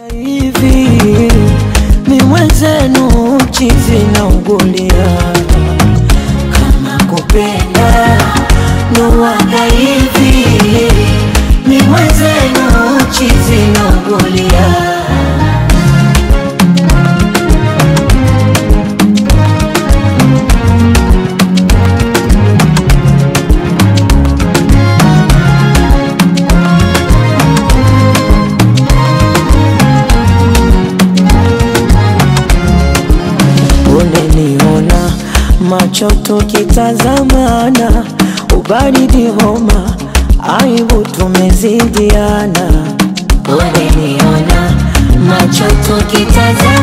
Hivi ni mwenzenu chizi na ugulia, kama kupenda nuwaga hivi ni mwenzenu chizi na ugulia. Uneniona macho tukitazamana, ubaridi homa, aibu tumezidiana. Uneniona macho tukitazamana.